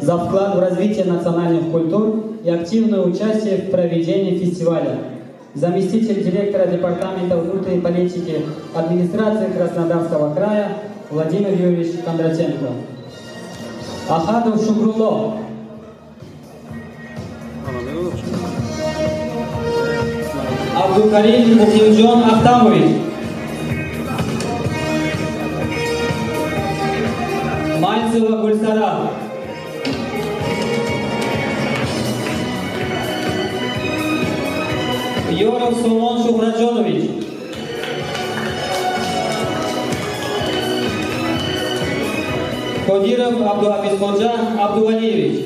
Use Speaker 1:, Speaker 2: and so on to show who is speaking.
Speaker 1: За вклад в развитие национальных культур и активное участие в проведении фестиваля. Заместитель директора Департамента внутренней политики администрации Краснодарского края Владимир Юрьевич Кондратенко. Ахадов Шукрулло. Абдукарим Мухимджон Ахтамович. Мальцева Гульсара. Йоров Сомон Шухраджонович. Кодиров Абдуабисходжа Абдувалиевич.